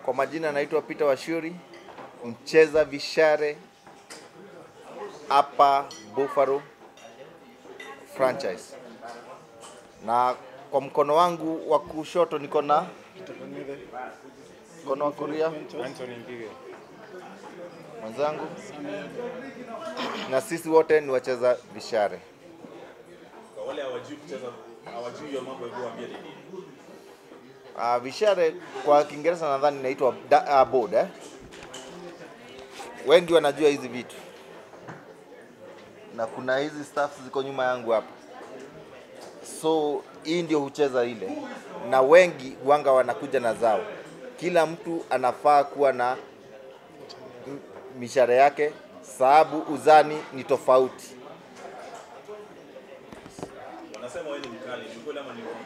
Kwa majina naitwa Peter Wachiuri, mcheza vishare hapa Buffalo franchise. Na kwa mkono wangu wa kushoto niko na mkono wa kulia Anthony Mpige mwenzangu, na sisi wote ni wacheza vishare. Kwa wale hawajui kucheza, hawajui hiyo mambo, hebu waambie ni nini? Vishare kwa Kiingereza nadhani inaitwa board, eh? Wengi wanajua hizi vitu. Na kuna hizi staffs ziko nyuma yangu hapa. So hii ndio hucheza ile. Na wengi huanga wanakuja na zao. Kila mtu anafaa kuwa na mishare yake, sababu uzani ni tofauti. Wanasema wewe ni mkali, ni kweli ama ni uongo?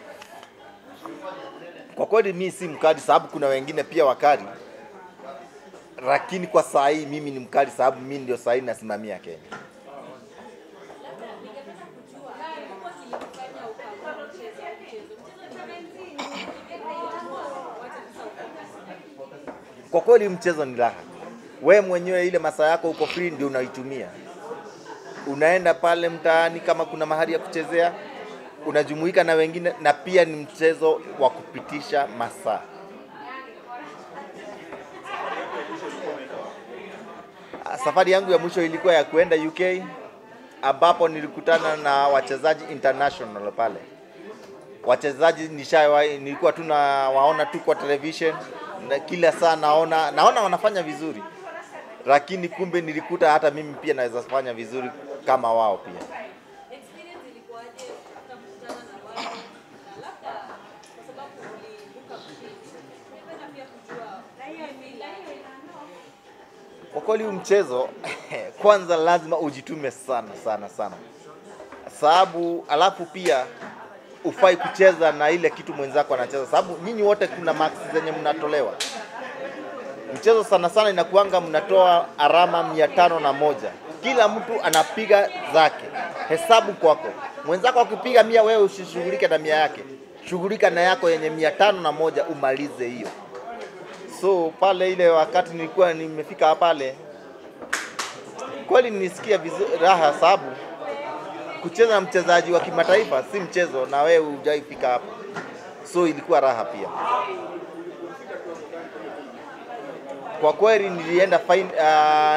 Kwa kweli mimi si mkali, sababu kuna wengine pia wakali. Lakini kwa saa hii mimi ni mkali, sababu mimi ndio saa hii nasimamia Kenya. Kwa kweli mchezo ni raha. We mwenyewe ile masaa yako uko free ndio unaitumia. Unaenda pale mtaani kama kuna mahali ya kuchezea, unajumuika na wengine, na pia ni mchezo wa kupitisha masaa. Safari yangu ya mwisho ilikuwa ya kuenda UK, ambapo nilikutana na wachezaji international pale. Wachezaji nilikuwa tu nawaona tu kwa television, na kila saa naona wanafanya vizuri. Lakini kumbe nilikuta hata mimi pia naweza fanya vizuri kama wao pia. Experience ilikuwaje kukutana na wao? Na labda kwa sababu uliibuka mshindi, ningependa pia kujua vile. Kwa kweli huu mchezo kwanza lazima ujitume sana sana sana. Sababu alafu pia ufai kucheza na ile kitu mwenzako anacheza, sababu nyinyi wote kuna marks zenye mnatolewa. Mchezo sana sana inakuanga mnatoa alama 501. Kila mtu anapiga zake. Hesabu kwako. Mwenzako akipiga 100, wewe usishughulike na 100 yake. Shughulika na yako yenye 501 umalize hiyo. So pale ile wakati nilikuwa nimefika pale, kweli nilisikia raha, sababu kucheza na mchezaji wa kimataifa si mchezo, na wewe hujaifika hapo. So ilikuwa raha pia. Kwa kweli nilienda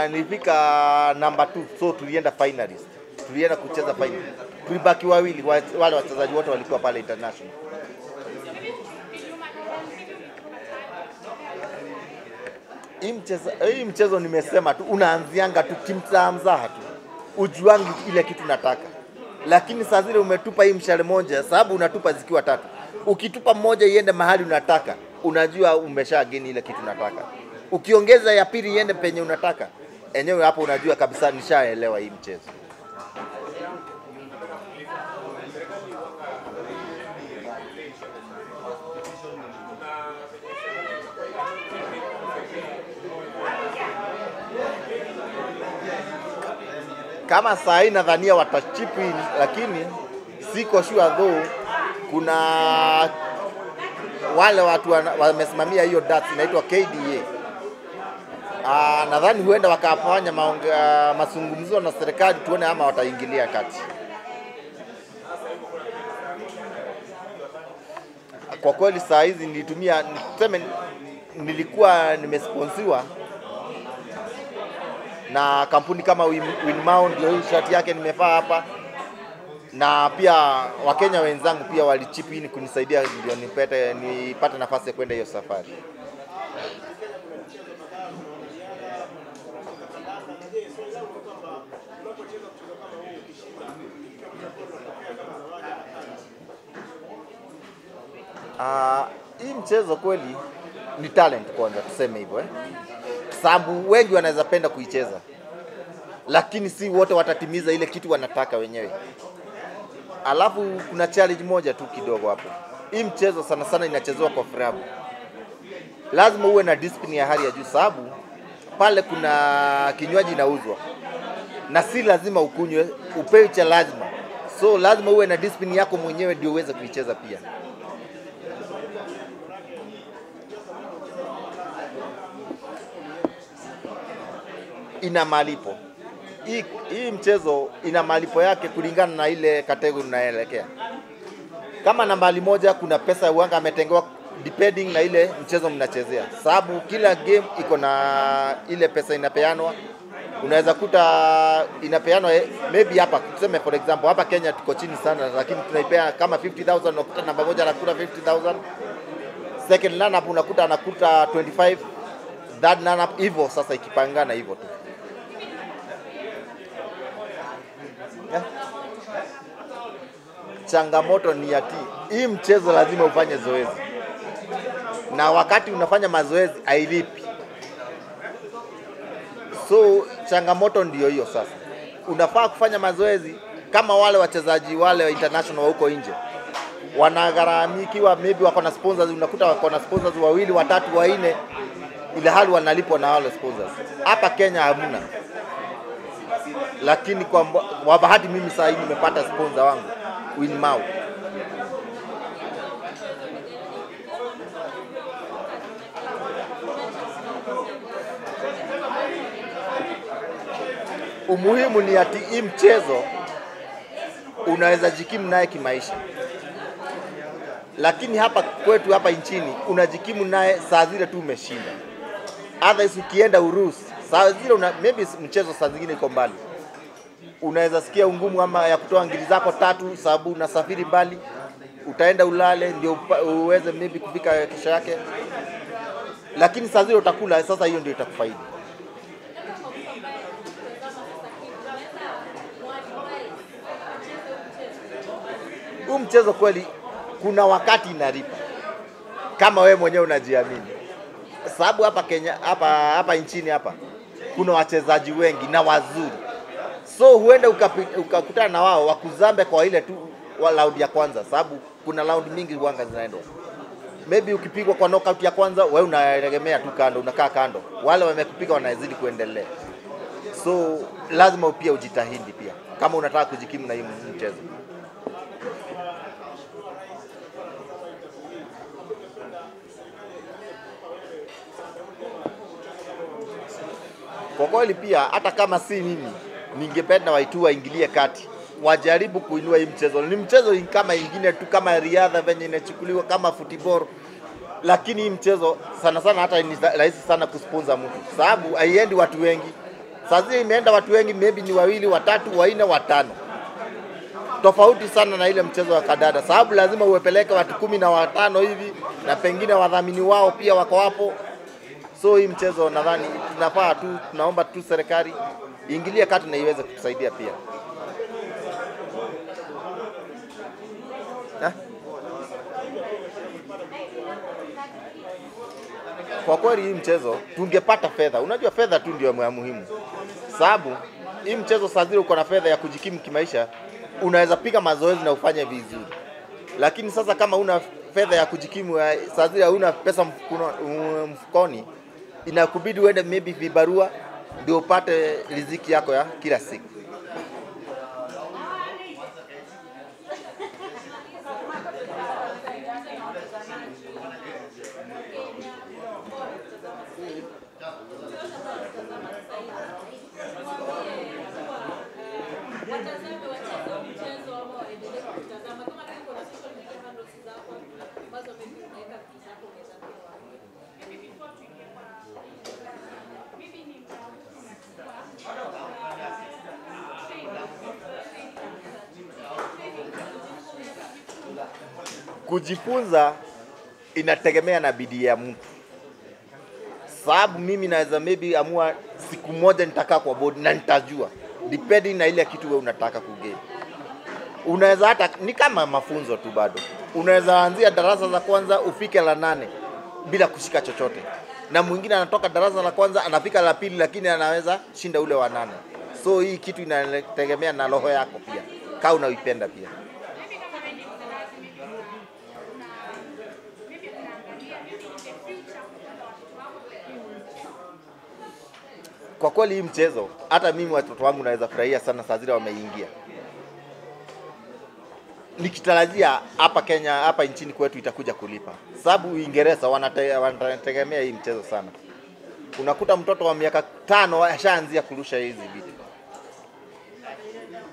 nilifika number 2, so tulienda finalist. Tulienda kucheza final. Tulibaki wawili, wale wachezaji wote walikuwa pale international. Hii mchezo nimesema tu unaanzianga tu kimzaha tu. Ujuangi ile kitu nataka. Lakini saa zile umetupa hii mshale moja, sababu unatupa zikiwa tatu. Ukitupa moja iende mahali unataka, unajua umesha gain ile kitu unataka. Ukiongeza ya pili iende penye unataka, enyewe hapo unajua kabisa nishaelewa hii mchezo. Kama saa hii nadhania watachip in, lakini siko sure though. Kuna wale watu wamesimamia hiyo darts inaitwa KDA. Nadhani huenda wakafanya mazungumzo na serikali, tuone ama wataingilia kati. Kwa kweli saa hizi nilitumia, niseme nilikuwa nimesponsiwa na kampuni kama Winmau, ndio hii shati yake nimevaa hapa. Na pia Wakenya wenzangu pia walichip in kunisaidia ndio nipate nafasi ya kwenda hiyo safari. Hii mchezo kweli ni talent kwanza, tuseme hivyo, eh. Sababu wengi wanaweza penda kuicheza, lakini si wote watatimiza ile kitu wanataka wenyewe. Alafu kuna challenge moja tu kidogo hapo. Hii mchezo sana sana inachezewa kwa klabu. Lazima uwe na discipline ya hali ya juu, sababu pale kuna kinywaji inauzwa na si lazima ukunywe, upewe cha lazima. So lazima uwe na discipline yako mwenyewe ndio uweze kuicheza pia. Ina malipo. Hii mchezo ina malipo yake kulingana na ile category unaelekea. Kama nambari 1 kuna pesa uanga ametengewa depending na ile mchezo mnachezea. Sababu kila game iko na ile pesa inapeanwa. Unaweza kuta inapeanwa maybe hapa tuseme for example hapa Kenya tuko chini sana, lakini tunaipea kama 50,000, unakuta namba 1 anakula 50,000. Second runner up unakuta anakuta 25, third runner up hivyo. Sasa ikipangana hivyo tu. Yeah. Changamoto ni ati hii mchezo lazima ufanye zoezi, na wakati unafanya mazoezi hailipi. So changamoto ndio hiyo sasa. Unafaa kufanya mazoezi kama wale wachezaji wale wa international huko nje wanagharamikiwa, maybe wako na sponsors, unakuta wako na sponsors 2, 3, 4, ila hali wanalipwa na wale sponsors. Hapa Kenya hamna. Lakini kwa bahati mimi sasa hivi nimepata sponsor wangu Winmau. Umuhimu ni ati hii mchezo unaweza jikimu naye kimaisha. Lakini hapa kwetu hapa nchini unajikimu naye saa zile tu umeshinda. Otherwise ukienda Urusi saa zile maybe mchezo saa zingine iko mbali, unaweza sikia ungumu ama ya kutoa ngili zako 3 sababu unasafiri mbali, utaenda ulale ndio uweze maybe kufika kesho yake. Lakini saa zile utakula, sasa hiyo ndio itakufaidi. Huu mchezo kweli kuna wakati inalipa kama wewe mwenyewe unajiamini. Sababu hapa Kenya, hapa nchini hapa kuna wachezaji wengi na wazuri. So huenda ukakutana na wao wakuzambe kwa ile tu round ya kwanza, sababu kuna round mingi huanga zinaenda. Maybe ukipigwa kwa knockout ya kwanza wewe unaegemea tu kando, unakaa kando. Wale wamekupiga wanazidi kuendelea. So lazima pia ujitahidi pia kama unataka kujikimu na hii mchezo. Kwa kweli pia hata kama si mimi ningependa waitu waingilie kati, wajaribu kuinua hii mchezo. Ni mchezo kama ingine tu, kama riadha venye inachukuliwa, kama football. Lakini hii mchezo sana sana hata ni rahisi sana kusponsor mtu, sababu haiendi watu wengi. Sasa imeenda watu wengi, maybe ni 2, 3, 4, 5. Tofauti sana na ile mchezo wa kadada, sababu lazima uwepeleke watu 15 hivi, na pengine wadhamini wao pia wako hapo. So hii mchezo nadhani tunafaa tu, tunaomba tu serikali ingilie kati na iweze kutusaidia pia. Kwa kweli hii mchezo tungepata fedha. Unajua fedha tu ndio muhimu. Sababu hii mchezo saa zile uko na fedha ya kujikimu kimaisha, unaweza piga mazoezi na ufanye vizuri. Lakini sasa kama una fedha ya kujikimu, saa zile huna pesa mfukoni, inakubidi uende maybe vibarua ndio upate riziki yako ya kila siku. Kujifunza inategemea na bidii ya mtu. Sababu mimi naweza maybe amua siku moja nitakaa kwa board na nitajua, depending na ile kitu wewe unataka kugain. Unaweza hata ni kama mafunzo tu bado. Unaweza anzia darasa la kwanza ufike la 8 bila kushika chochote. Na mwingine anatoka darasa la kwanza anafika la pili, lakini anaweza shinda ule wa 8. So hii kitu inategemea na roho yako pia, kama unaipenda pia. Kwa kweli hii mchezo hata mimi watoto wangu naweza furahia sana saa zile wameingia. Nikitarajia hapa Kenya, hapa nchini kwetu itakuja kulipa. Sababu Uingereza wanategemea hii mchezo sana. Unakuta mtoto wa miaka 5 ashaanzia kurusha hizi vitu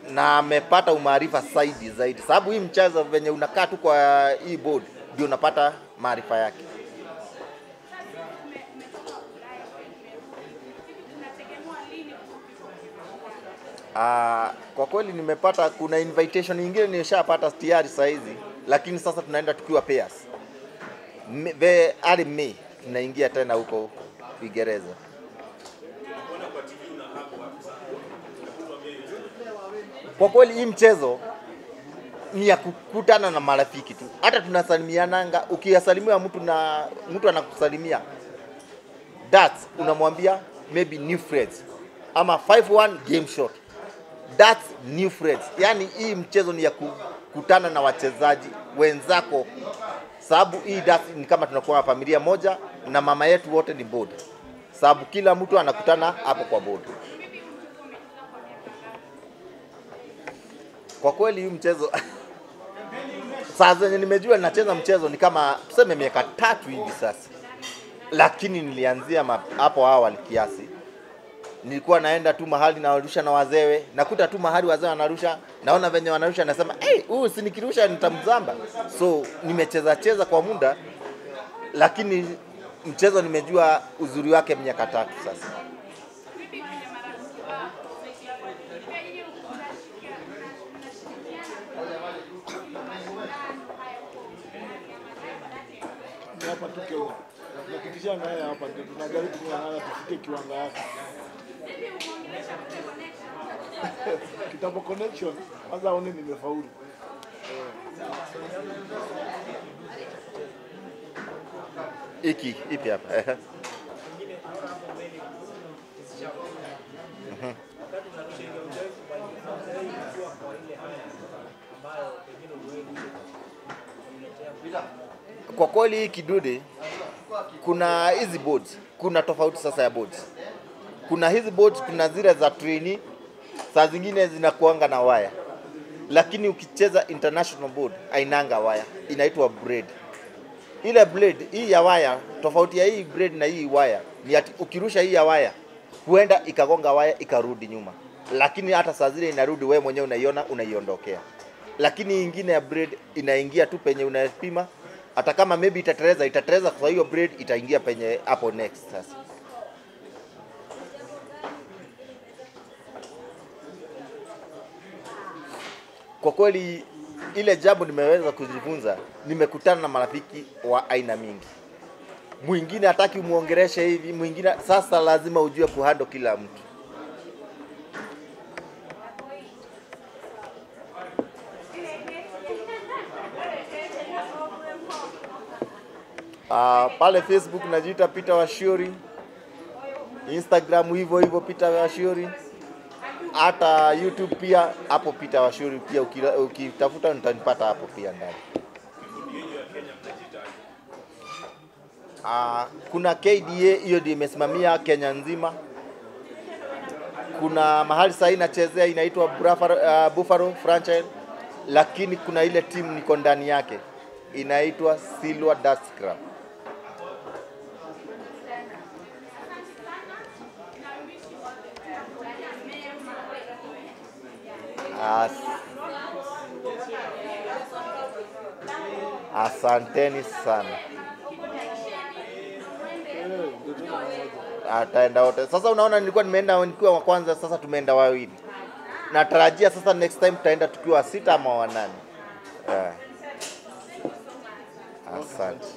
na amepata umaarifa zaidi, sababu hii mchezo venye unakaa tu kwa hii board ndio unapata maarifa yake. Kwa kweli nimepata, kuna invitation nyingine nimeshapata tayari saa hizi, lakini sasa tunaenda tukiwa pairs. Early May tunaingia tena huko Uingereza. Kwa kweli hii mchezo ni ya kukutana na marafiki tu. Hata tunasalimiananga, ukiyasalimia mtu na mtu anakusalimia, that unamwambia maybe new friends ama 5-1 game shot. That's new friends. Yani hii mchezo ni ya kukutana na wachezaji wenzako, sababu hii that's ni kama tunakuwa familia moja na mama yetu wote ni board, sababu kila mtu anakutana hapo kwa board. Kwa kweli hii mchezo saa zenye nimejua ninacheza mchezo ni kama tuseme miaka 3 hivi sasa, lakini nilianzia hapo awali kiasi. Nilikuwa naenda tu mahali narusha na wazewe, nakuta tu mahali wazee wanarusha, naona venye wanarusha nasema hey, huyu si nikirusha nitamzamba. So nimecheza cheza kwa muda, lakini mchezo nimejua uzuri wake miaka 3 sasa. Hapa tu Kenya. Tunakitishana naye hapa ndio tunajaribu kung'ang'ana tufike kiwango yake. Kitambo connection kwanza aone nimefaulu. Iki ipi hapa? Kwa kweli hii kidude, kuna hizi boards, kuna tofauti sasa ya boards. Kuna hizi boards, kuna zile za trainee, saa zingine zinakuanga na waya. Lakini ukicheza international board hainanga waya, inaitwa braid. Ile blade hii ya waya, tofauti ya hii braid na hii waya ni ati ukirusha hii ya waya huenda ikagonga waya ikarudi nyuma, lakini hata saa zile inarudi wewe mwenyewe unaiona, unaiondokea. Lakini ingine ya braid inaingia tu penye unapima, hata kama maybe itatereza kwa hiyo braid itaingia penye hapo next sasa. Kwa kweli ile jambo nimeweza kujifunza, nimekutana na marafiki wa aina mingi. Mwingine hataki umuongereshe hivi, mwingine sasa lazima ujue kuhandle kila mtu. Pale Facebook najiita Peter Wachiuri, Instagram hivyo hivyo Peter Wachiuri, hata YouTube pia hapo Peter Wachiuri pia, ukitafuta utanipata hapo pia ndani. Kuna KDA, hiyo ndio imesimamia Kenya nzima. Kuna mahali sasa inachezea inaitwa Buffalo franchise, lakini kuna ile timu niko ndani yake inaitwa Silwa Darts Club. Asanteni sana. Ataenda wote. Sasa unaona nilikuwa nimeenda nikiwa wa kwanza, sasa tumeenda wawili. Natarajia sasa next time tutaenda tukiwa 6 ama 8. Asante.